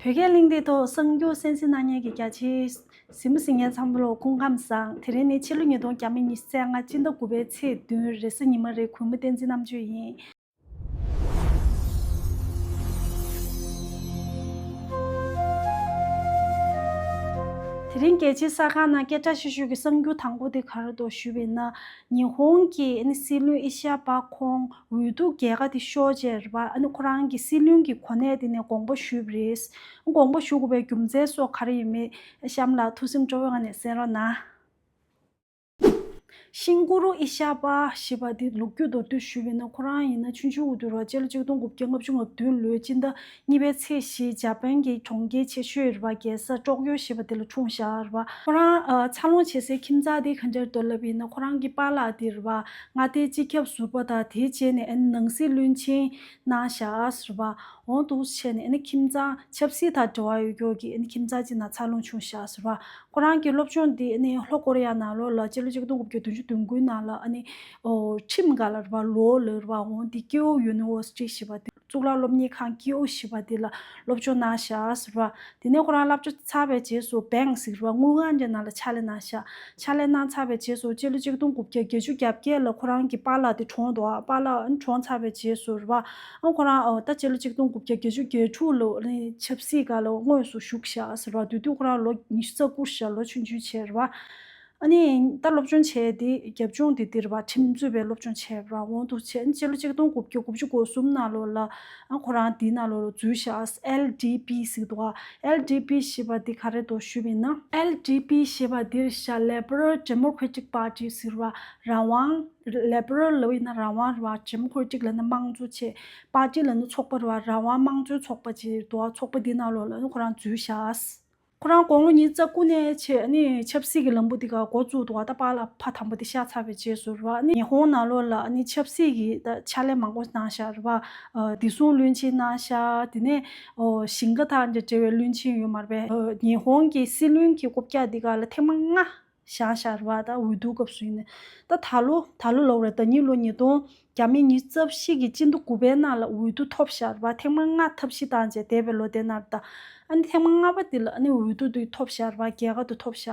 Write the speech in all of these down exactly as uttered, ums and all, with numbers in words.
བོད་སྐད་གླེང་སྟེགས་ཐོག་གསར་འགྱུར་གསན་གཟིགས་གནང་མཁན་གྱི་རྒྱ་ཆེའི་གཟིགས་མོ་གཟིགས་མཁན་ཚང་མ་ལ་སྐུ་ཁམས་བཟང་། དེ་རིང་ནི་ཕྱི་ལོ་ཉིས་སྟོང་ཉི་ཤུ་རྩ་ལྔ་སྤྱི་ཟླ་དགུ་པའི་ཚེས་བདུན་རེས་གཟའ་ཉི་མ་རེད། གུས་མོ་བསྟན་འཛིན་རྣམ་དཔྱོད་ཡིན། དེ་རིང་རྒྱལ་སྤྱིའི་གསར་ཁང་ནང་སྐད་གྲགས་ཆེ་ཤོས་ཀྱི་གསར་འགྱུར་དང་པོ་དེ་ག་རེ་འདུག་ཞུས་པ་ཡིན་ན། ཉི་ཧོང་གི་ཨ་ནི་སྲིད་བློན་ཨི་ཤ་པ་ཁོང་འོས་བསྡུ་རྒྱལ་ཁ་དེ་ཤོར་རྗེས་རེད་པ། ཨ་ནི་ཁོ་རང་གི་སྲིད་བློན་གྱི་གོ་གནས་དེ་ནས་དགོངས་པ་ཞུས་པ་རེད། དགོངས་པ་ཞུ་དགོས་པའི་རྒྱུ་མཚན་སོགས་ག་རེ་ཡིན་མིན་གཤམ་ལ་ཐུགས་སེམས་སྤྲོ་བོའི་ངང་ནས་གསན་རོགས་གནང་། ཤིན་ཀུ་རུ་ཨི་ཤ་པ་ཞེས་པ་འདི་ལོ་རྒྱུས་མདོར་བསྡུས་ཞུས་པ་ཡིན་ན། ཁོ་རང་ཡིན་ན་ཆུང་ཆུང་དུས་ར་སྤྱི་ལོ་ཆིག་སྟོང་དགུ་བརྒྱ་ལྔ་བཅུ་ང་བདུན་ལོའི་སྤྱི་ཟླ་གཉིས་པའི་ཚེས་བཞི་འཇར་པན་གྱི་གྲོང་ཁྱེར་ཆེ་ཤོས་རེད་པ། རྒྱལ་ས་ཀྲོག་ཡོ་ཞེས་པ་དེ་ལ་འཁྲུངས་བཞག་རེད་པ། ཁོ་རང་ཨ་འཚར་ལོངས་བྱེད་སའི་ཁྱིམ་ཚང་དེ་ག་འདྲ་འདུག་ལབ་པ་ཡིན་ན། ཁོ་རང་གི་པཱ་ལགས་དེ་རེད་པ། མངའ་སྡེའི་སྤྱི་ཁྱབ་ཟུར་པ་དང་། དེའི་རྗེས་ནས་ཨ་ནི་ནང་སྲིད་བློན་ཆེན་གནང་བཞག་རེད་པ། འོ་འདུག་བྱས་ནས་ཨ་ནི་ཁྱིམ་ཚང་ཆབ་སྲིད་དང་འབྲེལ་བ་ཡོད་ཀྱོག་གི་ཨ་ནི་ཁྱིམ་ཚང་ཅིག་ནང་འཚར་ལོངས་བྱུང་བཞག་ཟེར་བ། ཁོ་རང་གི་སློབ་སྦྱོང་འདི་ཨ་ནི་ལྷོ་ཀོ་རི་ཡ་ནང་ལོགས་ལ་སྤྱི་ལོ་ཆིག་སྟོང་དགུ་བརྒྱ་བདུན་ཅུ་དོན་དགུའི་ནང་ལ་ཨ་ནི་ཨོ་ཁྲིམས་སྒང་ལ་རེད་པ། ལོ་ལ་རེད་པ། འོ་འདི་ཀིའོ་ཡུ་ནི་ཝར་སི་ཊི་ཞེས་པ་འདི། གཙུག་ལག་སློབ་གཉེར་ཁང་ཀིའོ་ཞེས་པ་འདི་ལ་སློབ་སྦྱོང་གནང་བཞག་ཟེར་བ། དེ་ནས་ཁོ་རང་སློབ་སྦྱོང་ཚར་བའི་རྗེས་སུ་བེང་ཟེར་བ་དངུལ་ཁང་གི་ནང་ལ་ཕྱག་ལས་གནང་བཞག་ཕྱག་ལས་གནང་ཚར་བའི་རྗེས་སུ་སྤྱི་ལོ་ཆིག་སྟོང་དགུ་བརྒྱ་བརྒྱད་ཅུ་གྱ་བརྒྱད་ལ་ཁོ་རང་གི་པཱ་ལགས་དེ་གྲོངས་འདུག་ཨ་པཱ་ལགས་གྲོངས་ཚར་བའི་རྗེས་སུ་རེད་པ། ཨ་ཁོ་རང་ཨོ་ད་སྤྱི་ལོ་ཆིག་སྟོང་དགུ་བརྒྱ་བརྒྱད་ཅུ་གྱ་དྲུག་ལོ་ནི་ཆབ་སྲིད་སྒང་ལ་དངོས་སུ་ཞུགས་བཞག་ཟེར་བ། དེ་དུས་ཁོ་རང་ལོ་ཉི་ཤུ་རྩ་དགུ་ཤག་ལོ་ཆུང་ཆུང་བྱས་རེད་པ། ཨ་ནི་ད་སློབ་སྦྱོང་བྱས་དེ་རྒྱབ་ལྗོངས་དེ་འདི་རེད་པ། ཁྲིམས་རྩོད་པའི་སློབ་སྦྱོང་བྱས་པ་རེད་པ། འོ་འདུག་བྱས་ནས་སྤྱི་ལོ་ཆིག་སྟོང་དགུ་བརྒྱ་དགུ་བཅུ་གོ་གསུམ་ནང་ལོགས་ལ་ཨ་ཁོ་རང་དེའི་ནང་ལོགས་ལ་འཛུལ་བཞག་ཨེལ་ཌི་པི་ཟེར་འདུག་ཨེལ་ཌི་པི་ཞེས་པ་འདི་ག་རེ་འདུག་ཞུས་པ་ཡིན་ན། ཨེལ་ཌི་པི་ཞེས་པ་འདི་རེད་ཤག Liberal Democratic Party ཟེར་བ། རང་དབང་། Liberal ལབ་ཡིན་ན་རང་དབང་རེད་པ། Democratic ལབ་ན་དམངས་གཙོ་བྱས། Party ལབ་ན་ཚོགས་པ་རེད་པ། རང་དབང་དམངས་གཙོའི་ཚོགས་པ་ཅིག་འདུག་ཚོགས་པ་འདི་ནང་ལོགས་ལ་ཨ་ཁོ་རང་འཛུལ་བཞག་ཁོ་རང་དགུང་ལོ་ཉི་ཤུ་རྩ་དགུ་ནས་བྱས་ཨ་ནི་ཆབ་སྲིད་ཀྱི་ལམ་བུ་འདི་ག་འགོ་བཙུགས་འདུག་ད་པཱ་ལགས་ཕ་དམ་པ་འདི་གཤེགས་ཚར་བའི་རྗེས་སུ་རེད་པ། ཨ་ནི་ཉི་ཧོང་ནང་ལོགས་ལ་ཨ་ནི་ཆབ་སྲིད་ཀྱི་ད་ཕྱག་ལས་མང་པོ་གནང་བཞག་རེད་པ། ཨ་བདེ་སྲུང་བློན་ཆེན་གནང་བཞག་དེ་ནས་ཨོ་ཞིང་ཁ་དང་འབྲེལ་བའི་བློན་ཆེན་ཡོད་མ་རེད་པས། ཨ་ཉི་ཧོང་གི་སྲིད་བློན་གྱི་རྐུབ་བཀྱག་འདི་ག་ལ་ཐེངས་མ་ལྔ་བཞེངས་བཞག་རེད་པ། ད་འོས་བསྡུ་སྐབས་སུ་ཡིན་ན། ད་ད་ལོ་ད་ལོ་ལབ་རེད། ཟླ་ཉིན་ལོ་ཉིས་སྟོང་བརྒྱ་མེད་ཉི་ཤུ་རྩ་བཞི་གི་སྤྱི་ཟླ་དགུ་པའི་ནང་ལ་འོས་བསྡུ་ཐོབ་བཞག་རེད་པ། ཐེངས་མ་ལྔ་ཐབས་ཤེས་བཏང་བྱས་འདས་པའི་ལོ་དེ་ནང་ད། ཨ་ནི་ཐེངས་མ་ལྔ་པ་དེ་ལ་ཨ་ནི་འོས་བསྡུ་དེ་ཐོབ་བཞག་རེད་པ། རྒྱལ་ཁ་དེ་ཐོབ་བཞག་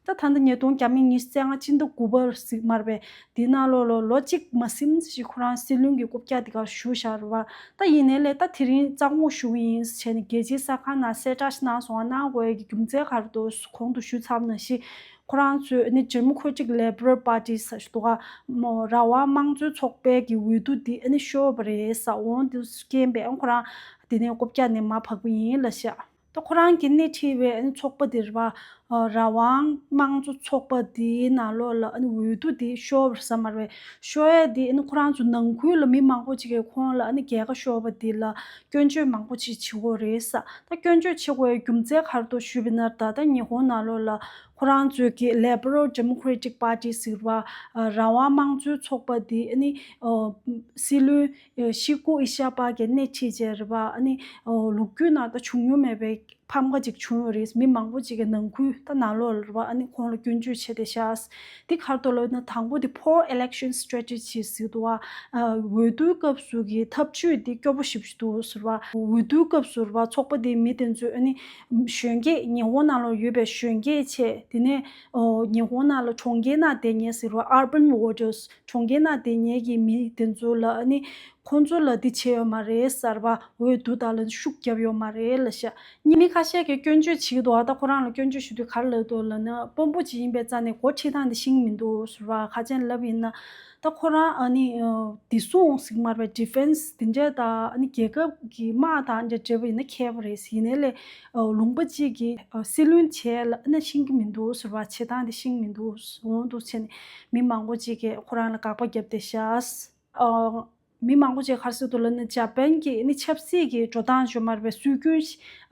ད་ད་ལྟ་ཉིས་སྟོང་བརྒྱ་མེད་ཉི་ཤུ་རྩ་ལྔ་སྤྱི་ཟླ་དགུ་པ་ཟེར་མ་རེད་པས། དེ་ནང་ལོགས་ལ་ལོ་གཅིག་མ་ཟིན་ཞིག་ཁོ་རང་སྲིད་བློན་གྱི་རྐུབ་བཀྱག་དེ་ག་བཞུགས་བཞག་རེད་པ། ད་ཡིན་ནའི་ལས་ད་དེ་རིང་རྩ་དགོངས་ཞུ་གི་ཡིན་ཟེར་བྱས་ནས་རྒྱལ་སྤྱིའི་གསར་ཁང་ནང་གསལ་བསྒྲགས་ཤིག་གནང་སོང་ང་། གནང་དགོས་ཡ་གི་རྒྱུ་མཚན་ག་རེ་འདུག་གོང་དུ་ཞུས་ཚར་བ་ནང་བཞིན། ཁོ་རང་ཚོས་ཨ་ནི་Democratic Liberal Party ཟེར་ཞིག་འདུག་ག་མོ་རང་དབང་དམངས་གཙོའི་ཚོགས་པའི་གི་འོས་བསྡུ་འདི་ཨ་ནི་ཤོར་བ་རེད་ཟེར། འོ་འདི་རྐྱེན་པས་ཨ་ཁོ་རང་དེ་ནས་རྐུབ་བཀྱག་ནས་མར་བབས་པ་ཡིན་ལབ་ཤག་ད་ཁོ་རང་གིས་སྣེ་ཁྲིད་པའི་ཨ་ནི་ཚོགས་པ་དེ་རེད་པ། ཨ་རང་དབང་དམངས་གཙོ་ཚོགས་པ་དེའི་ནང་ལོགས་ལ་ཨ་ནི་འོས་བསྡུ་དེ་ཤོར་བ་རེད་ཟེར་མ་རེད་པས། ཤོར་ཡ་དེ་ཨ་ནི་ཁོ་རང་ཚོ་ནང་ཁུལ་ལ་མི་མང་པོ་ཅིག་གིས་ཁོང་ལ་ཨ་ནི་རྒྱལ་ཁ་ཤོར་བ་དེ་ལ་སྐྱོན་བརྗོད་མང་པོ་ཅིག་བྱེད་ཀྱི་ཡོད་རེད་ཟེར། ད་སྐྱོན་བརྗོད་བྱེད་དགོས་པའི་རྒྱུ་མཚན་ག་རེ་འདུག་ཞུས་པ་ཡིན་ན། ད་ལྟ་ཉི་ཧོང་ནང་ལོགས་ལ་ཁོ་རང་ཚོའི་གི་Liberal Democratic Party ཟེར་བ། ཨ་རང་དབང་དམངས་གཙོའི་ཚོགས་པ་དེ་ཨ་ནི་ཨོ་སྲིད་བློན་ཤིན་ཀུ་ཨི་ཤ་པ་གིས་སྣེ་ཁྲིད་བྱས་རེད་པ། ཨ་ནི་ཨོ་ལོ་རྒྱུས་ནང་ད་བྱུང་མྱོང་མེད་པའི་ཕམ་ཁ་ཅིག་བྱུང་ཡོད་རེད། མི་མང་པོ་ཅིག་གིས་ནང་ཁུལ་ད་ནང་ལོགས་ལ་རེད་པ། ཨ་ནི་ཁོང་ལ་སྐྱོན་བརྗོད་བྱས་ཏེ་བཞག་འདི་ག་རེ་འདུག་ལབ་ན། དང་པོ་དེ་Poor Election Strategy ཟེར་འདུག་པ། ཨ་འོས་བསྡུའི་སྐབས་སུ་གི་ཐབས་ཇུས་འདི་སྐྱོ་པོ་ཞེ་པོ་ཅིག་འདུག་ཟེར་བ། འོས་བསྡུའི་སྐབས་སུ་རེད་པ། ཚོགས་པ་དེའི་མི་དེ་ཚོས་ཨ་ནི་གཞོན་སྐྱེས་ཉི་ཧོང་ནང་ལ་ཡོད་པའི་གཞོན་སྐྱེས་བྱས། དེ་ནས་ཨོ་ཉི་ཧོང་ནང་ལ་གྲོང་ཁྱེར་ནང་བསྡད་མཁན་ཟེར་བ། Urban Voters གྲོང་ཁྱེར་ནང་བསྡད་མཁན་གྱི་མི་དེ་ཚོ་ལ་ཨ་ནི་ཁོང་ཚོ་ལ་འདི་བྱས་ཡོད་མ་རེད་ཟེར་བ། འོས་བསྡུ་དང་ལ་ཤུགས་བརྒྱབ་ཡོད་མ་རེད་ལབ་ཤག་ཉི་མི་ཁ་ཤས་ཀྱིས་སྐྱོན་བརྗོད་བྱེད་ཀྱི་འདུག་ཨ་ད་ཁོ་རང་ལ་སྐྱོན་བརྗོད་ཞུ་དུས་ག་རེ་ལབ་འདུག་ལབ་ན། དཔོན་པོ་ཅིག་ཡིན་པའི་རྩ་ནས་འགོ་ཁྲིད་སྟངས་འདི་ཤེས་ཀྱི་མི་འདུག་ཟེར་བ། ཁ་ཅན་ལབ་ཡིན་ན། ད་ཁོ་རང་ཨ་ནི་ཨ་བདེ་སྲུང་ཟེར་གྱི་མ་རེད་པས། Defense དེ་འདྲས་དང་ཨ་ནི་རྒྱལ་ཁབ་ཀྱི་དམག་དང་འདྲ་འབྲེལ་བ་ཡིན་ན་མཁས་པ་རེད། ཡིན་ནའི་ལས་ཨ་ལུང་པ་གཅིག་གིས་ཨ་སྲིད་བློན་བྱས་ལབ་ན་ཤེས་ཀྱི་མི་འདུག་ཟེར་བ། བྱེད་སྟངས་དེ་ཤེས་ཀྱི་མི་འདུག་འོ་འདུག་བྱས་ནས་མི་མང་པོ་གཅིག་གིས་ཁོ་རང་ལ་དགག་པ་བརྒྱབ་བསྡད་ཤག་ཨ་མི་མང་པོ་ཅིག་ག་རེ་ཟེར་འདུག་ལབ་ན། འཇར་པན་གྱི་ནི་ཆབ་སྲིད་ཀྱི་འགྲོ་སྟངས་ཡོད་མ་རེད་པས། སྲོལ་རྒྱུན་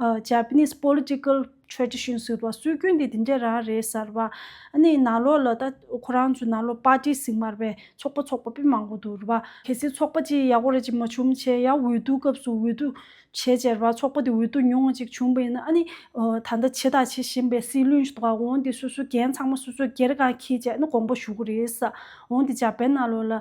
ཨ་Japanese political tradition ཟེར་བ། སྲོལ་རྒྱུན་དེ་དེ་འདྲ་རང་རེད་ཟེར་བ། ཨ་ནི་ནང་ལོགས་ལ་ད་ཁོ་རང་ཚོའི་ནང་ལོགས་པར་ཊི་ཟིག་མ་རེད་པས། ཚོགས་པ་ཚོགས་པ་དཔེ་མང་པོ་འདུག་རེད་པ། གལ་སྲིད་ཚོགས་པ་གཅིག་ཡག་པོ་རེ་ཅིག་མ་བྱུང་བྱས་ཡང་འོས་བསྡུ་སྐབས་སུ་འོས་བསྡུ་བྱས་བྱས་རེད་པ། ཚོགས་པ་དེ་འོས་བསྡུ་ཉུང་ཅིག་བྱུང་བ་ཡིན་ན། ཨ་ནི་ད་ལྟ་བྱས་དང་བྱེད་བཞིན་པའི་སྲིད་བློན་ཞིག་འདུག་ག་འོ་འདི་སོ་སོའི་འགན་ཚང་མ་སོ་སོའི་སྒེར་སྒང་འཁྱེར་བྱས་ཨ་ནི་དགོངས་པ་ཞུ་གི་རེད་ཟེར། འོ་འདི་འཇར་པན་ནང་ལོགས་ལ་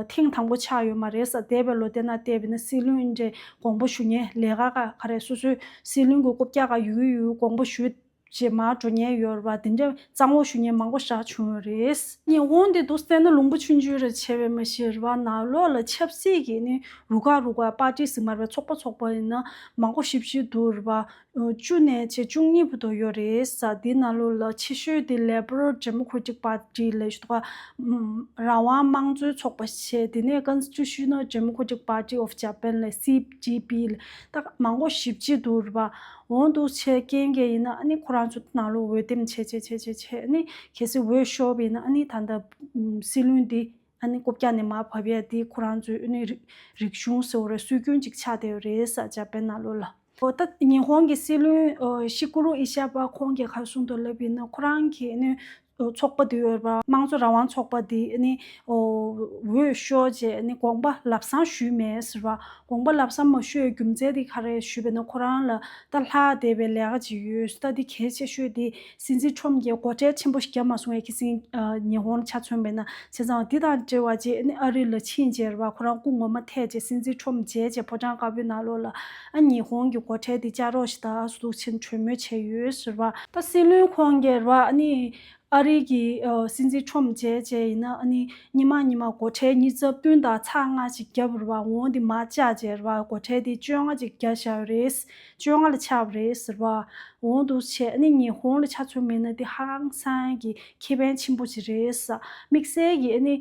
ཐེངས་དང་པོ་ཆགས་ཡོད་མ་རེད་ཟེར། འདས་པའི་ལོ་དེ་ནང་བལྟས་པ་ཡིན་ན་སྲིད་བློན་འདྲ་དགོངས་པ་ཞུ་མཁན་ལས་ཀ་ག་ག་རེ་སོ་སོའི་སྲིད་བློན་གྱི་རྐུབ་བཀྱག་ག་ཡོད་ཀྱི་ཡོད་དགོངས་པ་ཞུ་ཅེས་མར་འགྲོ་མཁན་ཡོད་རེད་པ། དེ་འདྲ་གཙང་བོ་ཞུ་མཁན་མང་པོ་ཞིག་བྱུང་ཡོད་རེད། ཉི་ཧོང་དེ་འདུག་སེ་བལྟས་ན་ལུང་པ་ཆུང་ཆུང་རེད་བྱས་པས་མ་ཤེས་རེད་པ། ནང་ལོགས་ལ་ཆབ་སྲིད་ཀྱི་ནི་རུ་ཁག་རུ་ཁག་པར་ཊི་ཟེར་མ་རེད་པ། ཚོགས་པ་ཚོགས་པ་ཡིན་ན་མང་པོ་ཞེ་པོ་ཅིག་འདུག་རེད་པ། བཅུ་ནས་བྱས་བཅུ་གཉིས་བར་དུ་ཡོད་རེད་ཟེར། དེ་ནང་ལོགས་ལ་ཆེ་ཤོས་དེ་Liberal Democratic Party ལབ་ཞིག་འདུག་ག་རང་དབང་དམངས་གཙོའི་ཚོགས་པ་བྱས། དེ་ནས་Constitutional Democratic Party of Japan ལབ། སི་ཌི་པི་ལབ། ད་མང་པོ་ཞེ་པོ་ཅིག་འདུག་རེད་པ། འོ་འདུག་བྱས་རྐྱེན་གྱིས་ཡིན་ན་ཨ་ནི་ཁོ་རང་ཚོ་ནང་ལོགས་འོས་འདེམས་བྱས་བྱས་བྱས་བྱས་བྱས། ཨ་ནི་གལ་སྲིད་འོས་ཤོར་བ་ཡིན་ན་ཨ་ནི་ད་ལྟ་སྲིད་བློན་འདི་ཨ་ནི་རྐུབ་བཀྱག་ནས་མར་བབས་ཡ་འདི་ཁོ་རང་ཚོའི་ཨ་ནི་རིག་རིག་གཞུང་ཟེར་བ་རེད། སྲོལ་རྒྱུན་ཅིག་ཆགས་བསྡད་ཡོད་རེད་ཟེར། འཇར་པན་ནང་ལོགས་ལ། འོ་ད་ཉི་ཧོང་གི་སྲིད་བློན་ཨོ་ཤི་ཀུ་རུ་ཨི་ཤ་པ་ཁོང་གིས་ག་རེ་གསུངས་འདུག་ལབ་ཡིན་ན། ཁོ་རང་གིས་ཨ་ནི་ཚོགས་པ་དེ་ཡོད་རེད་པ། དམངས་གཙོ་རང་དབང་ཚོགས་པ་དེ་ཨ་ནི་འོས་ཤོར་རྗེས་ཨ་ནི་དགོངས་པ་ལབ་གསང་ཞུས་མེད་ཟེར་བ། དགོངས་པ་ལབ་གསང་མ་ཞུ་བའི་རྒྱུ་མཚན་དེ་ག་རེ་ཞུས་པ་ཡིན་ན། ཁོ་རང་ལ་ད་ལྷག་བསྡད་པའི་ལས་ཀ་ཅིག་ཡོད། ད་དེ་གལ་ཆེ་ཤོས་དེ་སྲིད་འཛིན་ཁྲོམ་གྱིས་སྒོ་ཁྲལ་ཆེན་པོ་ཞིག་བརྒྱབ་མ་སོང་བས། ཁ་སང་ཉི་ཧོང་ཆ་མཚོན་པ་ཡིན་ན། བྱས་ཙང་འདི་དང་འབྲེལ་བ་བྱས་ཨ་ནི་ཨ་རི་ལ་ཕྱིན་རྗེས་རེད་པ། ཁོ་རང་སྐུ་ངོ་མ་ཐད་རྗེས་སྲིད་འཛིན་ཁྲོམ་མཇལ་རྗེས་ཕོ་བྲང་དཀར་པོའི་ནང་ལོགས་ལ་ཨ་ཉི་ཧོང་གི་སྒོ་ཁྲལ་དེ་བཅག་རོགས་ཞེས་ད་འདུག་སེ་གྲོས་མོལ་བྱས་ཡོད་ཟེར་བ། ད་སྲིད་བློན་ཁོང་གིས་རེད་པ། ཨ་ནི་ཨ་རི་གི་ཨ་སྲིད་འཛིན་ཁྲོམ་མཇལ་རྗེས་ཡིན་ན་ཨ་ནི་སྔོན་མ་སྔོན་མ་སྒོ་ཁྲལ་ཉིས་བརྒྱ་བདུན་དང་ཚེག་ལྔ་ཅིག་བརྒྱབ་རེད་པ། འོ་འདི་མར་བཅག་རྗེས་རེད་པ། སྒོ་ཁྲལ་དེ་བཅོ་ལྔ་ཅིག་བརྒྱབ་བཞག་ཡོད་རེད། བཅོ་ལྔ་ལ་ཆགས་པ་རེད་ཟེར་བ། འོ་འདུག་སེ་བྱས་ཨ་ནི་ཉི་ཧོང་ལ་ཆ་མཚོན་པ་ཡིན་ན་དེ་ཧང་སང་གི་ཁེ་ཕན་ཆེན་པོ་ཅིག་རེད་ཟེར། དམིགས་བསལ་གྱིས་ཨ་ནི་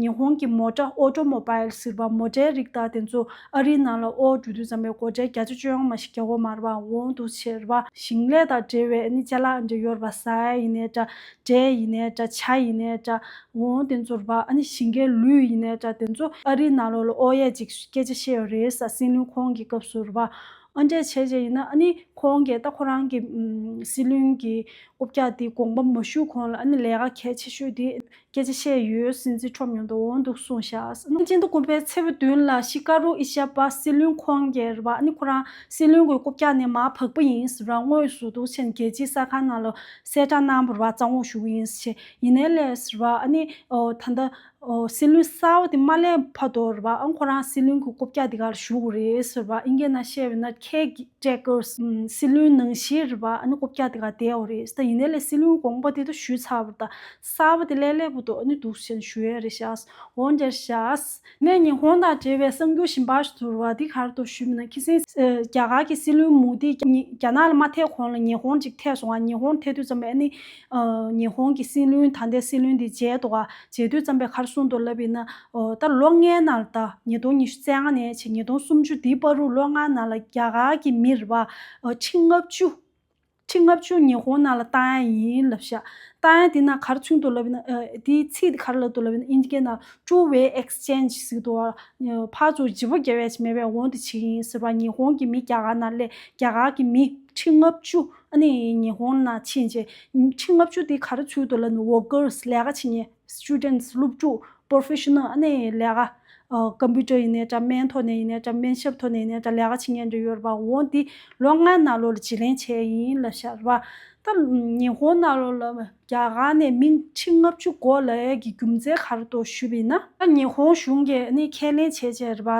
ཉི་ཧོང་གི་མོ་ཊ་ཨོ་ཊོ་མོ་བཱའིལ་ཟེར་བ། མོ་ཊའི་རིགས་དག་དེ་ཚོ་ཨ་རིའི་ནང་ལ་དབོར་འགྲོ་དུས་ཙམ་པའི་སྒོ་ཁྲལ་བརྒྱ་ཆ་བཅོ་ལྔ་མ་ཞིག་རྒྱག་དགོས་མ་རེད་པ། འོ་འདུག་སེ་བྱས་རེད་པ། ཞིང་ལས་དང་འབྲེལ་བའི་ཨ་ནི་ཅ་ལག་འདྲ་ཡོད་རེད་པ། ཟ་ཡ་ཡིན་ནའི་འདྲ། འབྲས་ཡིན་ནའི་འདྲ། ཇ་ཡིན་ནའི་འདྲ། འོ་དེ་ཚོ་རེད་པ། ཨ་ནི་ཞིང་ཁའི་ལུད་ཡིན་ནའི་འདྲ། དེ་ཚོ་ཨ་རིའི་ནང་ལོགས་ལ་དབོར་ཡས་ཅིག་སྐད་ཆ་བཤད་ཡོད་རེད་ཟེར། སྲིད་བློན་ཁོང་གི་སྐབས་སུ་རེད་པ། ཨ་འདྲས་བྱས་རྗེས་ཡིན་ན་ཨ་ནི་ཁོང་གིས་ད་ཁོ་རང་གི་ཨམ་སྲིད་བློན་གྱི་རྐུབ་བཀྱག་དེ་དགོངས་པ་མ་ཞུ་གོང་ལ་ཨ་ནི་ལས་ཀ་གལ་ཆེ་ཤོས་དེ་སྐད་ཆ་བཤད་ཡོད། སྲིད་འཛིན་ཁྲོམ་མཉམ་དུ་འོ་འདུག་གསུངས་ཤག་སྤྱི་ཟླ་དགུ་པའི་ཚེས་པ་བདུན་ལ་ཤི་ཀ་རུ་ཨི་ཤ་པ་སྲིད་བློན་ཁོང་གིས་རེད་པ། ཨ་ནི་ཁོ་རང་སྲིད་བློན་གྱི་རྐུབ་བཀྱག་ནས་མར་བབས་པ་ཡིན་ཟེར་བ། དངོས་སུ་འདུག་སེ་རྒྱལ་སྤྱིའི་གསར་ཁང་ནང་ལ་གསལ་བསྒྲགས་གནང་བ་རེད་པ། གཙང་བོ་ཞུ་གི་ཡིན་ཟེར། ཡིན་ནའི་ལས་ཟེར་བ། ཨ་ནི་ཨོ་ད་ལྟ་ཨོ་སྲིད་བློན་གསར་པ་དེ་མ་སླེབས་བར་དུ་རེད་པ། ཨ་ཁོ་རང་སྲིད་བློན་གྱི་རྐུབ་བཀྱག་དེ་གར་བཞུགས་དགོས་རེད་ཟེར་བ། ཨིན་སྐད་ནང་བཤད་པ་ཡིན་ན་ཁེར་ཊེ་ཀར་སི། སྲིད་བློན་ནང་བཞིན་རེད་པ། ཨ་ནི་རྐུབ་བཀྱག་དེ་གར་བསྡད་ཡོད་རེད། ད་ཡིན་ནའི་ལས་སྲིད་བློན་དགོངས་པ་དེ་ད་ཞུས་ཚར་བ་རེད། ད་གསར་པ་དེ་སླེབས་སླེབས་བར་དུ་ཨ་ནི་འདུག་སེ་བཞུགས་ཡས་རེད་ཤག་འོ་འདྲ་ཤག་ནས་ཉི་ཧོང་དང་འབྲེལ་བའི་གསར་འགྱུར་གཞན་པ་ཞིག་འདུག་རེད་པ། འདི་ག་རེ་འདུག་ཞུས་པ་ཡིན་ན། ཁ་སང་ཨ་རྒྱ་གར་གྱི་སྲིད་བློན་མོ་དི་རྒྱ་ནག་ལ་མ་ཐད་གོང་ལ་ཉི་ཧོང་ཅིག་ཐད་སོང་ང་། ཉི་ཧོང་ཐད་དུས་ཙམ་པ་ཨ་ནི་ཨ་ཉི་ཧོང་གི་སྲིད་བློན་ད་ལྟའི་སྲིད་བློན་དེ་མཇལ་འདུག་ག་མཇལ་དུས་ཙམ་པ་ག་རེ་གསུངས་འདུག་ལབ་ཡིན་ན། ཨོ་ད་ལོ་ལྔའི་ནང་ལ། ད་ཉིས་སྟོང་ཉི་ཤུ་རྩ་ལྔ་ནས་བྱས་ཉིས་སྟོང་སུམ་ཅུ་འདིའི་བར་དུ་ལོ་ལྔའི་ནང་ལ་རྒྱ་གར་གྱི་མི་རེད་པ། ཨོ་ཁྲི་ལྔ་བཅུ། ཁྲི་ལྔ་བཅུ་ཉི་ཧོང་ནང་ལ་བཏང་ཡ་ཡིན་ལབ་ཤག་བཏང་ཡ་དེ་ནང་ག་རེ་ཚུད་འདུག་ལབ་ཡིན་ན། ཨ་དེའི་ཚིག་དེ་ག་རེ་ལབ་འདུག་ལབ་ཡིན་ན། ཨིན་ཇི་སྐད་ནང་two way exchange ཟེར་འདུག་ག་ཕར་ཚུར་བརྗེ་པོ་རྒྱག་ཡ་ཅིག་མེད་པས། འོ་དེ་བྱེད་ཀྱི་ཡིན་ཟེར་བ། ཉི་ཧོང་གི་མི་རྒྱ་གར་ནང་སླེབས། རྒྱ་གར་གྱི་མི་ཁྲི་ལྔ་བཅུ་ཨ་ནི་ཉི་ཧོང་ནང་ཕྱིན་རྗེས། ཁྲི་ལྔ་བཅུ་དེ་ག་རེ་ཚུད་འདུག་ལབ་ན། workers ལས་ཀ་བྱེད་མཁན། students སློབ་ཕྲུག professional ཨ་ནི་ལས་ཀ་ཨ་ཀམ་པུ་ཊར་ཡིན་ནའི་འདྲ། སྨན་ཐོག་ནས་ཡིན་ནའི་འདྲ། སྨན་ཞབས་ཐོག་ནས་ཡིན་ནའི་འདྲ། ལས་ཀ་བྱེད་མཁན་འདྲ་ཡོད་རེད་པ། འོ་འདི་ལོ་ལྔའི་ནང་ལོགས་ལ་བརྗེ་ལེན་བྱས་ཡིན་ལབ་ཤག་རེད་པ། ད་ཉི་ཧོང་ནང་ལོགས་ལ་རྒྱ་གར་ནས་མི་ཁྲི་ལྔ་བཅུ་འགོ་ལ་ཡས་ཀྱི་རྒྱུ་མཚན་ག་རེ་འདུག་ཞུས་པ་ཡིན་ན། ད་ཉི་ཧོང་གཞུང་གིས་ཨ་ནི་ཁས་ལེན་བྱས་བྱས་རེད་པ།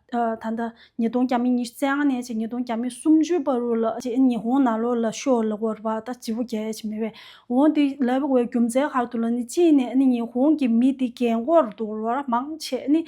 ཨ་ད་ལྟ་ཉིས་སྟོང་ཉི་ཤུ་རྩ་ལྔ་ནས་བྱས་ཉིས་སྟོང་ཉི་ཤུ་སུམ་ཅུ་བར་དུ་ལ་བྱས་ཉི་ཧོང་ནང་ལོགས་ལ་ཤོག་ལབ་ཀྱི་ཡོད་རེད་པ། ད་བརྗེ་པོ་རྒྱག་ཡ་ཅིག་མེད་པས། འོ་འདི་ལབ་པའི་རྒྱུ་མཚན་ག་རེ་འདུག་ལབ་ན། གཅིག་ནས་ཨ་ནི་ཉི་ཧོང་གི་མི་འདི་རྒན་གོག་རེད་འདུག་ར། མང་ཆེ་ཨ་ནི་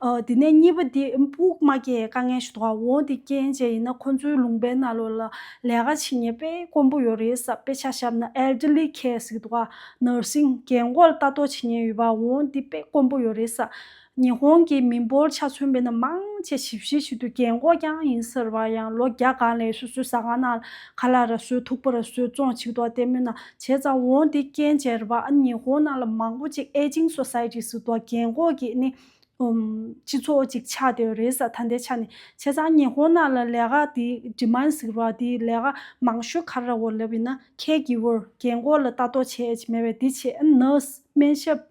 ཨ་དེ་ནས་གཉིས་པ་འདི་ཕྲུ་གུ་མ་སྐྱེས་དཀའ་ངལ་ཞིག་འདུག་ག་འོ་འདི་རྐྱེན་བྱས་ཡིན་ན་ཁོ་ཚོའི་ལུང་པའི་ནང་ལོགས་ལ་ལས་ཀ་བྱེད་མཁན་དཔེ་དཀོན་པོ་ཡོད་རེད་ཟེར། དཔེ་ཆ་བཞག་ན་elderly care ཟེར་གྱི་འདུག་ག nursing རྒན་གོག་ལ་ལྟ་རྟོག་བྱེད་མཁན་ཡོད་པ། འོ་འདི་དཔེ་དཀོན་པོ་ཡོད་རེད་ཟེར། ཉི་ཧོང་གི་མི་འབོར་ཆ་མཚོན་པ་ཡིན་ན་མང་ཆེ་ཞེ་པོ་ཞིག་ཏུ་རྒན་གོག་རྐྱང་ཡིན་ཟེར་བ། ཡང་ལོ་བརྒྱ་སྒང་ལ་སོ་སོའི་ཟ་ཁང་ནང་ཁ་ལག་ར་བཟོས། ཐུག་པ་ར་བཟོས། བཙོང་བྱེད་ཀྱི་འདུག་ག་ལྟད་མོའི་ནང་། བྱས་ཙང་འོ་འདི་རྐྱེན་བྱས་རེད་པ། ཨ་ཉི་ཧོང་ནང་ལ་མང་པོ་ཅིག་aging society ཟེར་འདུག་ག་རྒན་གོག་གི་ནི་ ཨུམ། སྤྱི་ཚོགས་ཅིག་ཆགས་བསྡད་ཡོད་རེད་ས། ད་ལྟའི་ཆ་ནས་བྱས་ཙང་ཉི་ཧོང་ནང་ལ་ལས་ཀ་དེ་ཌི་མན་ཟེར་བ་དེ་ལས་ཀ་མང་ཤོས་ག་རེ་རེད་ལབ་ཡིན་ན། ཁེར་གི་ཝར་རྒན་གོག་ལ་ལྟ་རྟོག་བྱེད་ཀྱི་མེད་པའི་དེ་བྱས། ཨ་ནི་ནར་སི་སྨན་ཞབས་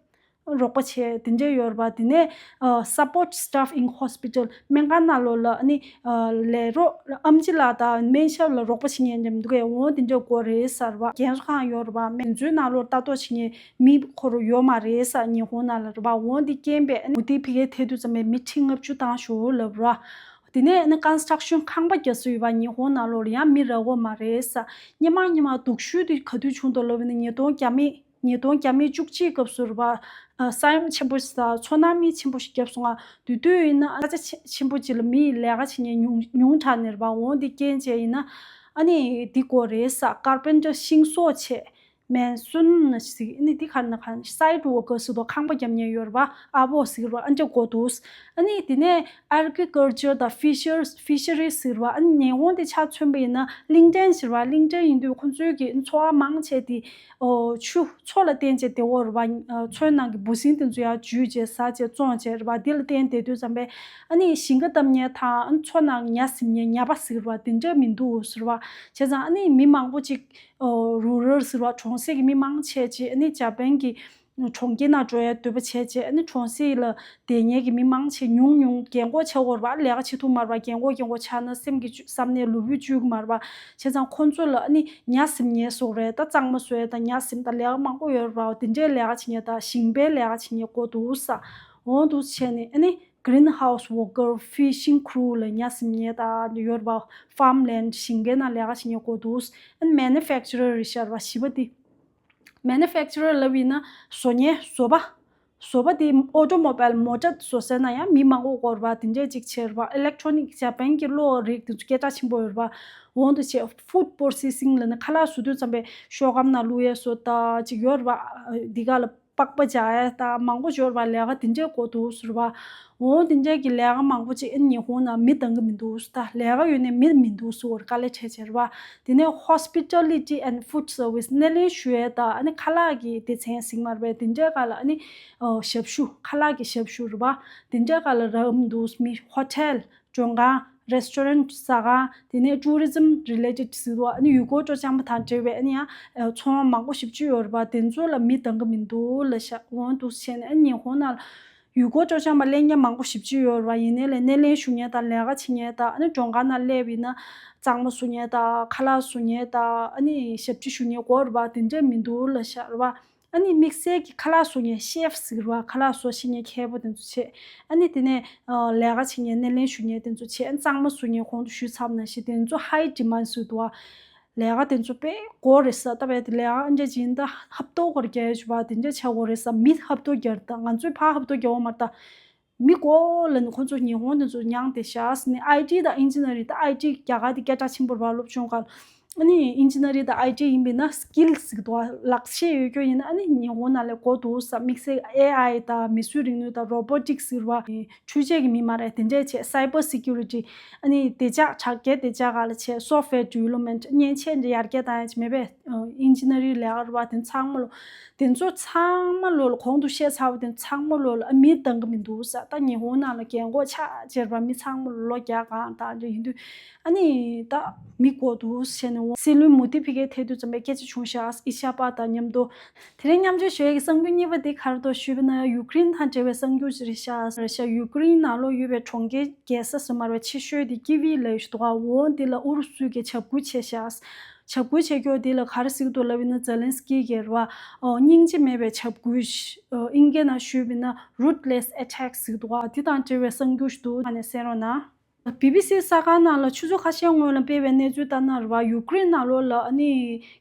རོགས་པ་བྱས་དེ་འདྲས་ཡོད་རེད་པ། དེ་ནས་ཨ་support staff in hospital སྨན་ཁང་ནང་ལོགས་ལ་ཨ་ནི་ཨ་ལས་རོགས་ཨེམ་ཆི་ལགས་དང་སྨན་ཞབས་ལ་རོགས་པ་བྱེད་མཁན་འདྲ་མི་འདུག་གས། འོ་དེ་འདྲས་དགོས་རེད་ས་རེད་པ། རྒན་གསོ་ཁང་ཡོད་རེད་པ། སྨན་བཟོའི་ནང་ལོགས་ལྟ་རྟོག་བྱེད་མཁན་མི་ཁོ་རང་ཡོད་མ་རེད་ས། ཉི་ཧོང་ནང་ལ་རེད་པ། འོ་དེ་རྐྱེན་པས་ཨ་ནི་མུ་ཏིག་ཕ་གིར་ཐད་དུས་ཙམ་པས་མི་ཁྲི་ལྔ་བཅུ་བཏང་ཤོག་ལབ་ར། དེ་ནས་ཨ་ནི་ཀོན་སི་ཊག་ཤན་ཁང་པ་རྒྱག་ས་ཡོད་པ། ཉི་ཧོང་ནང་ལོགས་ལ་ཡང་མི་རག་གི་མ་རེད་ས། སྔོན་མ་སྔོན་མ་སྡུག་ཤོས་དེ་ག་དུས་བྱུང་འདུག་ལབ་ན། ཉིས་སྟོང་བརྒྱ་མེད་ཉིས་སྟོང་བརྒྱ་མེད་བཅུ་གཅིག་སྐབས་སུ་རེད་པ། ཨ་ས་ཡོམ་ཆེན་པོ་ཞིག་དང་མཚོ་ནག་དམིགས་ཆེན་པོ་ཞིག་བརྒྱབ་སོང་ང་། དེ་དུས་ཡིན་ན་ས་ཆ་ཆེ་ཆེན་པོ་ཅིག་ལ་མི་ལས་ཀ་བྱེད་མཁན་ཉུང་ཉུང་དྲགས་ནས་རེད་པ། འོ་འདི་རྐྱེན་བྱས་ཡིན་ན་ཨ་ནི་འདི་དགོས་རེད་ས། ཀར་པེན་ཊར་ཤིང་བཟོ་བྱེད། མན་སུན་ཟེར་ཨ་ནི་འདི་ག་རེ་ན་ག་སའིཌ་ཝོར་ཀར་ཟེར་དུས་ཁང་པ་རྒྱབ་མཁན་ཡོད་རེད་པ། ཨ་བོ་ཟེར་བ་ཨ་འདྲ་དགོས་འདུག་ཨ་ནི་དེ་ནས་ཨེག་རི་ཀལ་ཅར་དང་ཕི་ཤར་ཕི་ཤ་རི་ཟེར་བ། ཨ་ནི་ཉི་ཧོང་དེ་ཆ་མཚོན་པ་ཡིན་ན་གླིང་ཕྲན་ཟེར་བ། གླིང་ཕྲན་ཡིན་དུས་ཁོང་ཚོའི་གི་འཚོ་བ་མང་ཆེ་དེ་ཨོ་ཆུ་མཚོ་ལ་བརྟེན་བྱས་བསྡད་ཡོད་རེད་པ། ཨ་མཚོའི་ནང་གི་འབུ་སྲིན་དེ་ཚོ་ཡར་འཇུས་བྱས་ཟ་བྱས་བཙོང་བྱས་རེད་པ། དེ་ལ་བརྟེན་བསྡད་དུས་ཙམ་པས་ཨ་ནི་ཞིང་ཁ་བཏབ་མཁན་དང་། ཨ་མཚོ་ནང་ཉ་གཟིམ་མཁན་ཉ་པ་ཟེར་བ་དེ་འདྲ་མི་འདུག་ཟེར་བ། བྱས་ཙང་ཨ་ནི་མི་མང་པོ་ཅིག་ཨོ་རུ་རལ་ཟེར་བ་གྲོང་གསེབ་ཀྱི་མི་མང་ཆེ་ཆེ་ཨ་ནི་ཇ་པན་གྱི་གྲོང་ཁྱེར་ནང་འགྲོ་ཡ་འདོད་པ་བྱས་བྱས། ཨ་ནི་གྲོང་གསེབ་ལ་བསྡད་མཁན་གྱི་མི་མང་ཆེ་ཉུང་ཉུང་རྒན་གོག་ཆགས་ཡོད་རེད་པ། ལས་ཀ་བྱེད་ཐུབ་མ་རེད་པ། རྒན་གོག་རྒན་གོག་ཆགས་ན་སེམས་ཀྱི་བཅུ་བསམ་ནས་ལུས་པོ་བཅུད་ཀྱི་མ་རེད་པ། བྱས་ཙང་ཁོང་ཚོ་ལ་ཨ་ནི་ཉ་གཟིམ་མཁན་བཟོ་རེད། ད་གཙང་མ་བཟོ་ཡ་དང་ཉ་གཟིམ་དང་ལས་ཀ་མང་པོ་ཡོད་རེད་པ། དེ་འདྲའི་ལས་ཀ་བྱེད་མཁན་དང་ཞིང་པའི་ལས་ཀ་བྱེད་མཁན་དགོས་འདུག་ས། འོ་འདུག་བྱས་ནས་ཨ་ནི་greenhouse worker, fishing crew ལ་ཉ་གཟིམ་མཁན་དང་ཡོད་རེད་པ། ཕརམ་ལེན་ཌི་ཞིང་ཁའི་ནང་ལས་ཀ་བྱེད་མཁན་དགོས་འདུག་ཨ་ནི་མེ་ནུ་ཕེག་ཅ་རར་རེད་ཤག་རེད་པ། བཞི་པ་དེ། མེ་ནུ་ཕེག་ཅ་རར་ལབ་ཡིན་ན་བཟོ་མཁན་བཟོ་པ། བཟོ་པ་དེ་ཨོ་ཊོ་མོ་བེལ་མོ་ཊ་བཟོ་ས་ན་ཡང་མི་མང་པོ་དགོས་རེད་པ། དེ་འདྲས་ཅིག་བྱས་རེད་པ། ཨི་ལེག་ཊོ་ནིག་ཇ་པན་གྱི་གློག་རིགས་དེ་ཚོ་སྐད་གྲགས་ཆེན་པོ་ཡོད་རེད་པ། འོ་འདུག་བྱས། ཕུཌ་པོར་སེ་སིང་ལབ་ན་ཁ་ལག་བཟོ་དུས་ཙམ་པའི་ཤོག་སྒམ་ནང་བླུག་ཡས་བཟོ་ལྟ་ཅིག་ཡོད་རེད་པ། འདི་ག་ལ་པགས་པ་རྒྱག་ཡ་དང་མང་པོ་ཡོད་རེད་པ། ལས་ཀ་དེ་འདྲས་དགོས་འདུག་ཟེར་བ། འོ་དེ་འདྲས་ཀྱི་ལས་ཀ་མང་པོ་ཅིག་ཨ་ནི་ཉི་ཧོང་ནང་མི་འདང་གི་མི་འདུག་ཟེར། ད་ལས་ཀ་ཡོད་ནའི་མི་མི་འདུག་ཟེར་བ་རེད། དཀའ་ལས་འཕྲད་བྱས་རེད་པ། དེ་ནས་ཧོ་སི་པི་ཊ་ལི་ཊི་ཨེན་ཌི་ཕུཌ་སར་བི་སི། སྣེ་ལེན་ཞུ་ཡས་དང་ཨ་ནི་ཁ་ལག་གི་སྡེ་ཚན་ཟེར་གྱི་མ་རེད་པས། དེ་འདྲས་སྒང་ལ་ཨ་ནི་ཨོ་ཞབས་ཞུ། ཁ་ལག་གི་ཞབས་ཞུ་རེད་པ། དེ་འདྲས་སྒང་ལ་རག་གི་མི་འདུག་མི་ཧོ་ཊེལ། མགྲོན་ཁང་། རེ་སི་ཊོ་རན། ཟ་ཁང་། དེ་ནས་tourism related ཟེར་དུས་ཨ་ནི་ཡུལ་སྐོར་སྤྲོ་འཆམ་པ་དང་འབྲེལ་བའི་ཨ་ནི་ཡང་ཚོང་པ་མང་པོ་ཞེ་པོ་ཅིག་ཡོད་རེད་པ། དེ་ཚོ་ལ་མི་འདང་གི་མི་འདུག་ལབ་ཤག་འོ་འདུག་བྱས་ནས་ཨ་ནི་ཉི་ཧོང་ནང་ལ་ཡུལ་སྐོར་སྤྲོ་འཆམ་པ་སླེབས་མཁན་མང་པོ་ཞེ་པོ་ཅིག་ཡོད་རེད་པ། ཡིན་ནའི་ལས་སྣེ་ལེན་ཞུ་མཁན་དང་ལས་ཀ་བྱེད་མཁན་དང་། ཨ་ནི་མགྲོན་ཁང་ནང་སླེབས་ཡིན་ན་གཙང་མ་བཟོ་མཁན་དང་ཁ་ལག་བཟོ་མཁན་དང་ཨ་ནི་ཞབས་ཕྱི་ཞུ་མཁན་དགོས་རེད་པ། དེ་འདྲས་མི་འདུག་ལབ་ཤག་རེད་པ། ཨ་ནི་དམིགས་བསལ་གྱི་ཁ་ལག་བཟོ་མཁན་ཤེ་ཕི་ཟེར་བ། ཁ་ལག་བཟོ་ཤེས་མཁན་མཁས་པོ་དེ་ཚོ་བྱས། ཨ་ནི་དེ་ནས་ཨ་ལས་ཀ་བྱེད་མཁན་སྣེ་ལེན་ཞུ་མཁན་དེ་ཚོ་བྱས། ཨ་ནི་གཙང་མ་བཟོ་མཁན་གོང་དུ་ཞུས་ཚར་བ་ནང་བཞིན་དེ་ཚོ་ཧའི་ཌི་མན་ཌི་ཟེར་འདུག་བ། ལས་ཀ་དེ་ཚོ་དཔེ་དགོས་རེད་ས། ད་བས་དེ་ལས་ཀ་ཨ་འདྲ་ཅིག་ཡིན་ད་ཧབ་ཐོབ་སྒོར་རྒྱག་ཡ་ཞུ་བ་དེ་འདྲ་བྱ་དགོས་རེད་ས། མི་ཧབ་ཐོབ་རྒྱག་རེད། ད་ང་ཚོས་ཕར་ཧབ་ཐོབ་རྒྱག་འོ་མ་རེད་ད། མི་དགོས་ལབ་ནས་ཁོང་ཚོ་ཉི་ཧོང་དེ་ཚོ་མྱངས་བསྡད་ཤག་ཟེར་ནས། ཨའི་ཊི་དང་ཨིན་ཇི་ནི་ཡ་རིང་། ད་ཨའི་ཊི་རྒྱ་གར་དེ་སྐད་གྲགས་ཆེན་པོ་རེད་པ། སློབ་སྦྱོང་སྒང་ལ། ཨ་ནི་ཨིན་ཇི་ནི་ཡ་རིང་དང་ཨའི་ཊི་ཡིན་པས་ན་སི་ཀིལ་ཟེར་གྱི་འདུག་བ། ལག་ཤེས་ཡོད་རྒྱུ་ཡིན་ན་ཨ་ནི་ཉི་ཧོང་ནང་ལ་དགོས་འདུག་ས། དམིགས་བསལ་ཨེ་ཨའི་དང་མི་གསོ་རིག་ནུས་དང་རོ་བོ་ཊིག་ཟེར་བ། འཕྲུལ་ཆས་ཀྱི་མི་མ་རེད། དེ་འདྲས་བྱས། སའི་བར་སི་ཀུ་རི་ཊི། ཨ་ནི་བདེ་འཇགས། དྲ་རྒྱའི་བདེ་འཇགས་སྒང་ལ་བྱས། སོཕ་ཝེར་ཌི་ཝེ་ལོབ་མེན་ཊི། མཉེན་ཆས་འདི་ཡར་རྒྱས་བཏང་ཡ་ཅིག་མེད་པས། ཨིན་ཇི་ནི་ཡ་རིང་ལས་ཀ་རེད་པ། དེ་ཚང་མ་ལོ། དེ་ཚོ་ཚང་མ་ལོ་ལ་གོང་དུ་བཤད་ཚར་བ་དེ་ཚང་མ་ལོ་ལ་ཨ་མི་འདང་གི་མི་འདུག་ས། ད་ཉི་ཧོང་ནང་ལ་རྒན་གོག་ཆགས་བྱས་རེད་པ། མི་ཚང་མ་ལོ་ལོ་བརྒྱ་གང་དང་འདྲ་ཡིན་དུས་ཨ་ནི་ད་མི་དགོས་འདུག་བྱས་ནས་འོང་། སྲིད་བློན་མོ་དི་ཕི་གའི་ཐད་དུས་ཙམ་པའི་སྐད་ཆ་བྱུང་ཤག་ཨི་ཤ་པ་དང་མཉམ་དུ། དེ་རིང་མཉམ་སྤྱོད་ཞུ་ཡས་ཀྱི་གསར་འགྱུར་གཉིས་པ་དེ་ག་རེ་འདུག་ཞུས་པ་ན། ཡུ་ཀེ་རེན་དང་འབྲེལ་བའི་གསར་འགྱུར་ཞིག་རེད་ཤག་རེད་ཤག་ཡུ་ཀེ་རེན་ནང་ལོགས་ཡོད་པའི་གྲོང་ཁྱེར་རྒྱལ་ས་ཟེར་མ་རེད་པ། ཆེ་ཤོས་དེ་ཀི་ཝི་ལབ་ཡས་ཞིག་འདུག་ག་འོ་འདི་ལ་ཨུ་རུ་སུས་ཀྱིས་འཇབ་རྒོལ་བྱས་ཤག་འཇབ་རྒོལ་བྱེད་རྒྱུ་དེ་ལ་ག་རེ་ཟེར་གྱི་འདུག་ལབ་ཡིན་ན། ཛེ་ལན་སི་ཀི་གིས་རེད་པ། ཨོ་སྙིང་རྗེ་མེད་པའི་འཇབ་རྒོལ་ཞིག་ཨོ་དབྱིན་སྐད་ནང་ཞུས་པ་ཡིན་ན་ruthless attack ཟེར་གྱི་འདུག་ག་འདི་དང་འབྲེལ་བའི་གསར་འགྱུར་ཞིག་འདུག་ཨ་ནི་གསན་རོགས་གནང་། བི་བི་སི་གསར་ཁང་ནང་ལ་ཆུ་ཚོད་ཁ་ཤས་སྔོན་ལ་སྤེལ་བའི་གནས་ཚུལ་ལྟར་ན་རེད་པ། ཡུ་ཀེ་རེན་ནང་ལོགས་ལ་ཨ་ནི་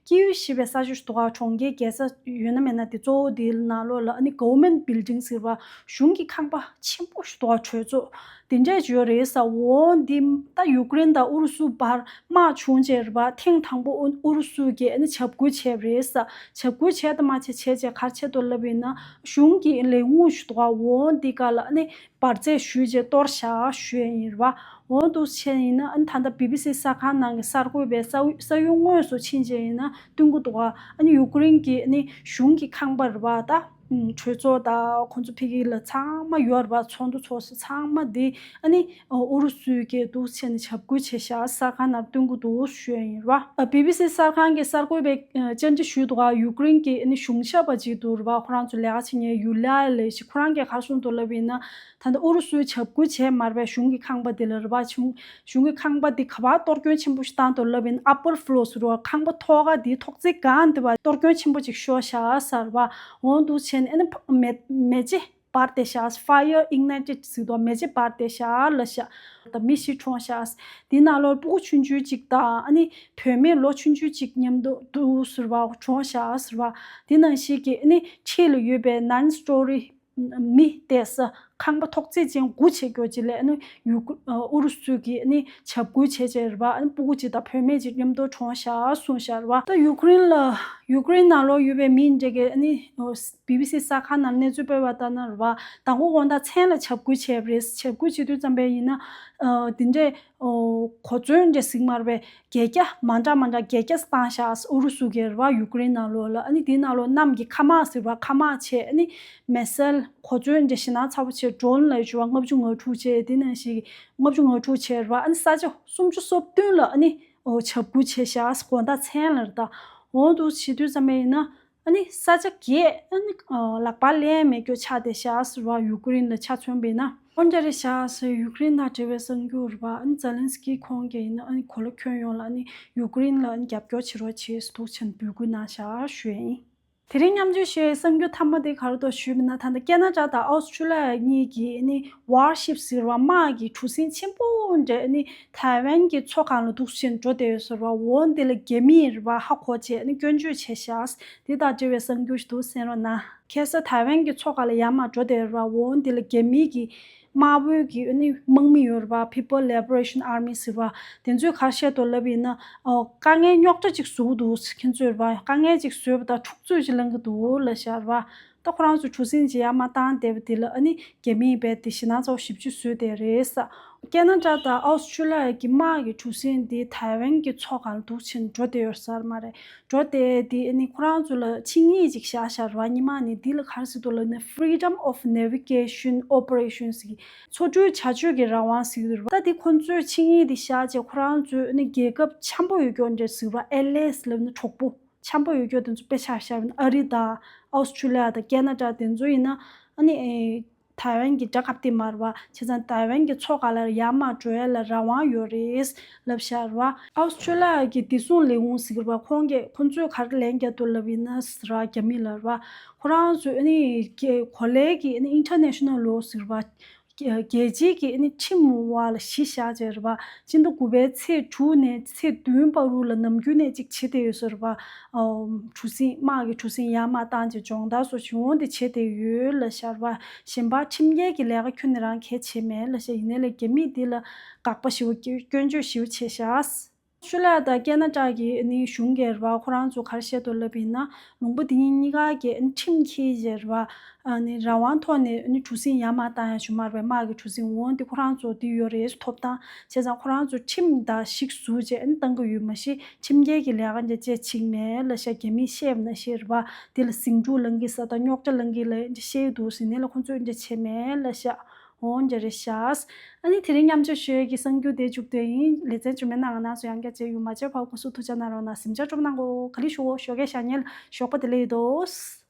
ཀི་ཝི་ཞེས་པའི་ས་ཆ་ཞིག་འདུག་ག་གྲོང་ཁྱེར་རྒྱལ་ས་ཡོད་ན་མེད་ན་དེ་གཙོ་བོ་དེའི་ནང་ལོགས་ལ་ཨ་ནི་government building ཟེར་བ། གཞུང་གི་ཁང་པ་ཆེན་པོ་ཞིག་འདུག་ག་གྲོས་ཚོགས་དེ་འདྲས་ཅིག་ཡོད་རེད་ས། འོ་འདི་ད་ཡུ་ཀེ་རེན་དང་ཨུ་རུ་སུ་བར་དམག་བྱུང་རྗེས་རེད་པ། ཐེངས་དང་པོ་ཨུ་ཨུ་རུ་སུ་གིས་ཨ་ནི་འཇབ་རྒོལ་བྱས་པ་རེད་ས། འཇབ་རྒོལ་བྱས་དང་མ་བྱས་བྱས་རྗེས་ག་རེ་བྱས་འདུག་ལབ་ཡིན་ན། གཞུང་གི་ལས་ཁུངས་ཞིག་འདུག་ག་འོ་འདི་ག་ལ་ཨ་ནི་འབར་རྫས་གཞུས་རྗེས་གཏོར་བཞག་ཞུ་ཡས་ཡིན་རེད་པ། འོ་འདུག་བྱས་ཡིན་ན་ཨ་ནི་ད་ལྟ་བི་བི་སི་གསར་ཁང་ནང་གི་གསར་འགོད་པས་ས་ས་ཡུལ་དངོས་སུ་ཕྱིན་རྗེས་ཡིན་ན་སྟོན་གྱི་འདུག་ག་ཨ་ནི་ཡུ་ཀེ་རེན་གྱི་ཨ་ནི་གཞུང་གི་ཁང་པ་རེད་པ། ད་ གྲོས་ཚོགས་དང་ཁོང་ཚོ་ཕ་གི་ལ་ཚང་མ་ཡོད་རེད་པ། ཚོགས་འདུ་ཚོགས་ས་ཚང་མ་དེ་ཨ་ནི་ཨུ་རུ་སུའི་གི་འདུག་བྱས་ནས་འཇབ་རྒོལ་བྱས་ཤག་གསར་ཁང་ནང་སྟོན་གི་འདུག་ཞུ་ཡ་ཡིན་རེད་པ། བི་བི་སི་གསར་ཁང་གི་གསར་འགོད་པས་བཅར་འདྲི་ཞུས་འདུག་ག་ཡུཀ་རེན་གི་ཨ་ནི་གཞུང་ཞབས་པ་ཅིག་འདུག་རེད་པ། ཁོ་རང་ཚོ་ལས་ཀ་བྱེད་མཁན་ཡུ་ལི་ཡ་ལབ་ཞིག་ཁོ་རང་གིས་ག་རེ་གསུངས་འདུག་ལབ་ཡིན་ན། ད་ལྟ་ཨུ་རུ་སུའི་འཇབ་རྒོལ་བྱས་མ་རེད་པས། གཞུང་གི་ཁང་པ་དེ་ལ་རེད་པ། གཞུང་གཞུང་གི་ཁང་པ་འདི་ག་པར་གཏོར་སྐྱོན་ཆེན་པོ་ཞིག་བཏང་འདུག་ལབ་ཡིན། ཨ་པར་ཕི་ལོར་ཟེར་བ། ཁང་པ་ཐོག་ཁ་འདིའི་ཐོག་བརྩེགས་སྒང་དེ་བ་གཏོར་སྐྱོན་ཆེན་པོ་ཅིག་ཤོར་ཤག་ཟེར་བ། འོང་འདུག་བྱས་ནས་ཨ་ནི་ཕ་མེ་མེ་ལྕེ་འབར་བསྡད་ཤག fire ignited ཟེར་དུས་མེ་ལྕེ་འབར་བསྡད་ཤག་ལབ་ཤག་ད་མི་བཞི་གྲོངས་ཤག་དེའི་ནང་ལོགས་སྤུ་གུ་ཆུང་ཆུང་ཅིག་དང་ཨ་ནི་བུད་མེད་ལོ་ཆུང་ཆུང་ཅིག་མཉམ་དུ་འདུག་ཟེར་བ། གྲོངས་ཤག་ཟེར་བ། དེ་ནང་བཞིན་གྱི་ཨ་ནི་འཁྲིས་ལ་ཡོད་པའི་nine story མི་བསྡད་ས་ཁང་པ་ཐོག་བརྩེགས་ཅན་དགུ་བྱེད་རྒྱུ་ཅིག་ལ་ཨ་ནི་ཡུ་ཨུ་རུ་སུ་གིས་ཨ་ནི་འཇབ་རྒོལ་བྱས་བྱས་རེད་པ། ཨ་ནི་སྤུ་གུ་ཅིག་དང་བུད་མེད་ཅིག་མཉམ་དུ་གྲོངས་ཤག་གསུངས་ཤག་རེད་པ། ད་ཡུཀ་རེན་ལ་ཡུཀ་རེན་ནང་ལོགས་ཡོད་པའི་མི་འདྲ་གི་ཨ་ནི་བི་བི་སི་གསར་ཁང་ནང་གནས་ཚུལ་སྤེལ་བ་ལྟར་ན་རེད་པ། མདང་དགོང་དགོང་དག་མཚན་ལ་འཇབ་རྒོལ་བྱས་པ་རེད། འཇབ་རྒོལ་བྱེད་དུས་ཙམ་པ་ཡིན་ན་དེ་འདྲའི་གོ་མཚོན་འདྲ་ཟིག་མ་རེད་པས། བརྒྱད་བརྒྱ་མ་འདྲ་མ་འདྲ་བརྒྱད་བརྒྱ་བཏང་ཤག་ཨུ་རུ་སུ་གིས་རེད་པ། ཡུཀ་རེན་ནང་ལོགས་ལ། ཨ་ནི་དེའི་ནང་ལོགས་གནམ་གྱི་མཁའ་དམག་ཟེར་བ། མཁའ་དམག་བྱས། ཨ་ནི་མེ་སེལ་གོ་མཚོན་འདྲ་ཞེད་སྣང་ཚ་པོ་བྱས། ཌོ་རོན་ལབ་ཡོད་པ་ལྔ་བཅུ་ང་དྲུག་བྱས། དེ་ནང་བཞིན་ལྔ་བཅུ་ང་དྲུག་བྱས་རེད་པ། ཨ་ནི་ས་ཆ་སུམ་ཅུ་སོ་བདུན་ལ་ཨ་ནི་འོ་འཇབ་རྒོལ་བྱས་ཤག་དགོང་དག་མཚན་ལ་རེད་ད། འོང་འདུག་བྱེད་དུས་ཙམ་པ་ཡིན་ན། ཨ་ནི་ས་ཆ་བརྒྱད་ཨ་ནི་ལག་པ་ལེན་མེད་རྒྱུ་ཆགས་བསྡད་ཤག་ཟེར་བ། ཡུཀ་རེན་ལ་ཆ་མཚོན་པ་ཡིན་ན། འོ་འདྲ་རེད་ཤག་ཟེར། ཡུཀ་རེན་དང་འབྲེལ་བའི་གསར་འགྱུར་རེད་པ། ཨ་ནི་ཛེ་ལན་སི་ཀི་ཁོང་གིས་ཡིན་ན་ཨ་ནི་གོ་ལ་ཁྱོན་ཡོངས་ལ་ཨ་ནི་ཡུཀ་རེན་ལ་ཨ་ནི་རྒྱབ་སྐྱོར་བྱེད་རོགས་བྱེད་ཟེར་འདུག་བྱས་ནས་འབོད་སྐུལ་གནང་ཤག་ཞུ་ཡ་ཡིན། དེ་རིང་མཉམ་སྤྱོད་ཞུ་ཡའི་གསར་འགྱུར་མཐའ་མ་དེ་ག་རེ་འདུག་ཞུས་པ་ཡིན་ན། ད་ལྟ་ཁེ་ན་ཌ་དང་ཨོ་སི་ཁྲུ་ལི་ཡ་གཉིས་ཀྱིས་ཨ་ནི་ཝར་ཤིབ་ཟེར་བ། དམག་གི་གྲུ་གཟིངས་ཆེན་པོ་འདྲ་ཨ་ནི་ཐའེ་ཝན་གྱི་མཚོ་སྒང་ལ་འདུག་བྱས་ནས་འགྲོ་བསྡད་ཡོད་ཟེར་བ། འོ་དེ་ལ་རྒྱ་མིས་རེད་པ། ཧ་གོ་བྱས་ཨ་ནི་སྐྱོན་བརྗོད་བྱས་ཤག་དེ་དང་འབྲེལ་བའི་གསར་འགྱུར་ཞིག་འདུག་གསན་རོགས་གནང་། ཁ་སང་ཐའེ་ཝན་གྱི་མཚོ་སྒང་ལ་ཡར་མར་འགྲོ་བསྡད་ཡོད་རེད་པ། འོ་དེ་ལ་རྒྱ་མི་གི་དམར་པོའི་གི་ཨ་ནི་དམག་མི་ཡོད་རེད་པ། People Liberation Army ཟེར་བ། དེ་ཚོས་ག་རེ་བཤད་འདུག་ལབ་ཡིན་ན། ཨོ་དཀའ་ངལ་རྙོག་དྲ་ཅིག་བཟོ་གི་འདུག་ཁྱེད་ཚོས་རེད་པ། དཀའ་ངལ་ཅིག་བཟོས་པ་དང་འཁྲུག་རྩོད་ཅིག་ལངས་ཀྱི་འདུག་ལབ་ཤག་རེད་པ། ད་ཁོ་རང་ཚོ་གྲུ་གཟིངས་ཅིག་ཡར་མར་བཏང་བསྡད་པ་དེ་ལ་ཨ་ནི་རྒྱ་མིས་རྦད་དེ་ཞེད་སྣང་ཚ་པོ་ཞེ་པོ་ཅིག་བཟོས་བསྡད་རེད་ས། ཁེ་ན་ཌ་དང་ཨོ་སི་ཁྲུ་ལི་ཡ་གི་དམག་གི་གྲུ་གཟིངས་དེ་ཐའེ་ཝན་གྱི་མཚོ་སྒང་ལ་འདུག་བྱས་ནས་འགྲོ་བསྡད་ཡོད་ས་རེད་མ་རེད། འགྲོ་བསྡད་དེ་ཨ་ནི་ཁོ་རང་ཚོ་ལ་ཆིངས་ཡིག་ཅིག་བཞག་ཤག་རེད་པ། སྔོན་མ་ནས་འདི་ལ་ག་རེ་ཟེར་འདུག་ལབ་ན། Freedom of Navigation Operation ཟེར་གི། མཚོ་གྲུའི་བྱ་སྤྱོད་ཀྱི་རང་དབང་ཟེར་གི་རེད་པ། ད་འདི་ཁོ་ཚོས་ཆིངས་ཡིག་འདི་བཞག་བྱས་ཁོ་རང་ཚོས་ཨ་ནི་རྒྱལ་ཁབ་འཆམ་པོ་ཡོད་རྒྱུ་འདྲ་ཟེར་བ། ཨེ་ལི་ཨེ་སི་ལབ་ན་གྲོགས་པོ་འཆམ་པོ་ཡོད་རྒྱུ་དེ་ཚོ་དཔེ་ཆ་བཞག་པ་ཡིན་ན། ཨ་རི་དང་ཨོ་སི་ཁྲུ་ལི་ཡ་དང་ཁེ་ན་ཌ་དེ་ཚོ་ཡིན་ན་ཨ་ནི་ཨེ་ཐའེ་ཝན་གྱི་དགྲ་ཁ་གཏད་མ་རེད་པ། བྱས་ཙང་ཐའེ་ཝན་གྱི་མཚོ་སྒང་ལ་ཡར་མར་འགྲོ་ཡ་ལ་རང་དབང་ཡོད་རེད་ལབ་ཤག་རེད་པ། ཨོ་སི་ཁྲུ་ལི་ཡ་གི་བདེ་སྲུང་ལས་ཁུངས་ཟེར་གི་རེད་པ། ཁོང་གིས་ཁོང་ཚོས་ག་རེ་ལན་བརྒྱབ་འདུག་ལབ་ཡིན་ན་ཟེར་བ། རྒྱ་མི་ལ་རེད་པ། ཁོ་རང་ཚོས་ཨ་ནི་གོ་ལའི་གི་ཨ་ནི་International Law ཟེར་བ། རྒྱལ་སྤྱིའི་གི་ཨ་ནི་ཁྲིམས་བར་ལ་གཞི་བཞག་བྱས་རེད་པ། སྤྱི་ཟླ་དགུ་པའི་ཚེས་དྲུག་ནས་ཚེས་བདུན་བར་དུ་ལ་ནམ་རྒྱུན་ནས་ཅིག་བྱེད་བསྡད་ཡོད་ཟེར་བ། ཨོ་གྲུ་གཟིངས་དམག་གི་གྲུ་གཟིངས་ཡར་མར་བཏང་བྱས་སྦྱོང་བརྡར་སོགས་བྱེད་འོང་དེ་བྱེད་བསྡད་ཡོད་ལབ་ཤག་རེད་པ། གཞན་པ་ཁྲིམས་འགལ་གྱི་ལས་ཀ་ཁྱོན་ནས་རང་གང་ཡང་བྱས་མེད་ལབ་ཤག་ཡིན་ནའི་ལས་རྒྱ་མིས་འདི་ལ་དགག་པ་ཞེ་པོ་སྐྱོན་བརྗོད་ཞེ་པོ་བྱས་ཤག་ཨོ་སི་ཁྲུ་ལི་ཡ་དང་ཁེ་ན་ཌ་གི་ཨ་ནི་གཞུང་གིས་རེད་པ། ཁོ་རང་ཚོ་ག་རེ་བཤད་འདུག་ལབ་ཡིན་ན། ལུང་པ་འདི་གཉིས་གཉིས་ཀ་གི་ཨ་ནི་ཁྲིམས་འཁྱེར་བྱས་རེད་པ། ཨ་ནི་རང་དབང་ཐོག་ནས་ཨ་ནི་གྲུ་གཟིངས་ཡར་མར་བཏང་ཡ་ཞུ་མ་རེད་པས། དམག་གི་གྲུ་གཟིངས། འོ་འདི་ཁོ་རང་ཚོ་འདི་ཡོད་རེད། ཐོབ་ཐང་བྱས་ཙང་ཁོ་རང་ཚོ་ཁྲིམས་དང་གཞི་བཟུང་བྱས་ཨ་ནི་བཏང་གི་ཡོད། མ་གཞི་ཁྲིམས་འགལ་གྱི་ལས་ཀ་འདི་བྱས་བྱས་མེད་ལབ་ཤག་རྒྱ་མིས་བཤད་པ་ནང་བཞིན་རེད་པ། འདི་ལ་ཟིང་འཁྲུག་ལངས་ཀྱི་ས་དང་རྙོག་དྲ་ལངས་ཀྱི་ལས་འདི་བཤད་འདུག་ཟེར་ནའི་ལས་ཁོ་ཚོས་འདི་བྱས་མེད་ལབ་ཤག་འོ་འདི་རེད་ཤག་ཨ་ནི་དེ་རིང་མཉམ་སྤྱོད་ཞུ་ཡས་ཀྱི་གསར་འགྱུར་དེ་མཇུག་བསྡུས་ཡིན། ལེ་ཚན་རྗེས་མའི་ནང་ང་ནང་སུ་ཡང་བསྐྱར་མཇལ་ཡོང་། མ་མཇལ་བར་སྐུ་གཟུགས་ཐུགས་ཅག་གནང་རོགས་གནང་། གཟིམ་འཇག་སྤྲོ་པོ་གནང་གོ། ག་ལེ་ཞུ་གོ། ཞོགས་ཀས་ཞག་ཉལ་ཞོགས་པ་བདེ་ལེགས་ཡོད་དོ།